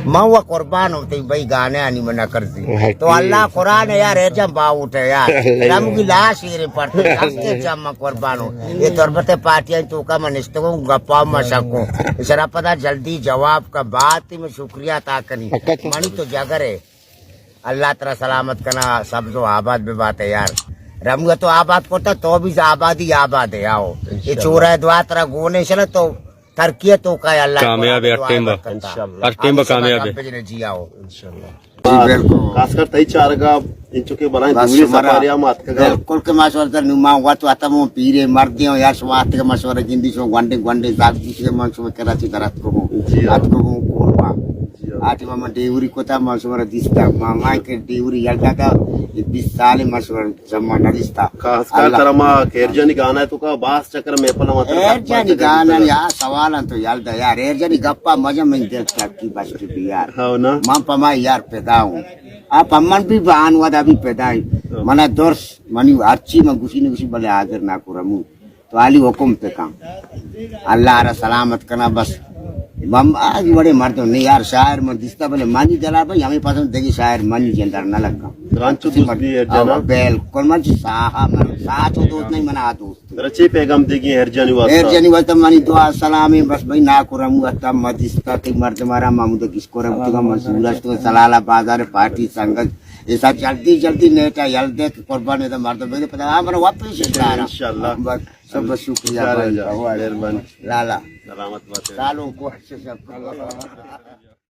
من و قربان ہوں تئی بھائی گانے آنی من نہ کرتی۔ تو اللہ قرآن ہے یار، ایجم باوٹ ہے یار۔ اللہ۔ رم کی لاش ایرے پڑتے، دستے جم من قربان ہوں۔ یہ تربت پارٹیاں تو کا من نشتگوں، گپا من شکوں۔ اشرا پدا جلدی جواب کا بات ہی میں شکریہ ادا کریں۔ منی تو جگر ہے۔ اللہ ترا سلامت کنا، سبز و آباد بہ بات یار۔ رمگا تو آباد کرتا، تو بھی آبادی آباد ہے، آؤ۔ یہ انشاءاللہ۔ چورہ دعا ترا گونے شنا تو ترقی تو کا اللہ کامیاب ہے، ہر ٹائم با۔ انشاءاللہ۔ ہر ٹائم با کامیاب ہے۔ جی آؤ۔ انشاءاللہ۔ جی بالکل۔ خاص کر تئی چارگا انچو کہ بلائیں بس دوری شمارا سفر یا مات کا۔ بالکل کہ ما شمارا در نما وقت وقت ہم پیرے مردے ہوں یا شما آتے کہ ما شمارا گندی شما گونڈے گونڈے زاگ دیتے کہ ما شما کراچی در اتکو ہوں۔ جی ہاں۔ اتکو ہوں کوروا۔ جی ہاں۔ آتی ما ڈیوری کوتا ما شمارا دیستا، ما ما کہ ڈیوری یلدا دا، یہ بیست سال ما شمارا جمع نہ دیستا۔ خاص کر اللہ۔ ترا ما خیر جانی گانا ہے تو کا باس چکر میں پلا ما ترا ہیر جانی گانا یا سوال تو یلدا یار، ہیر جانی گپا مزہ من دل تکی بس کی بھی یار۔ ہاں نا۔ من پما یار پیدا ہوں۔ آپ امن بھی بان ودا بھی پیدا ہی۔ ہاں۔ منا درس منی ہرچی من گوشی نہ گوشی بلے حاضر نہ کرمو۔ تو عالی حکم پہ کن۔ اللہ را سلامت کنا بس۔ من آج بڑے مردم نہیں یار، شاعر من دیستا بلے منی دلا بھائی ہمیں پسند دیگی شاعر منی جندر نہ لگا۔ رانچو دوست بھی ہے جنا۔ بالکل من چی ساہا من ساہ تو دوست نہیں منا دوست۔ ترا چے پیغام دیگی ہیر جانی واسطہ؟ ہیر جانی واسطہ منی دعا سلام ہے، بس بھائی نا کرم واسطہ مدیستا تے مرد مارا محمود کس کرم تو منصور است تو سلالہ بازار پارٹی سنگت ایسا جلدی جلدی نیٹا یل دے کہ قربان ہے مردم بھائی پتہ ہاں من واپس انشاءاللہ۔ بس سب شکریہ بھائی۔ مہربانی۔ لالا۔ سلامت بات ہے۔ سالوں کو اچھے سے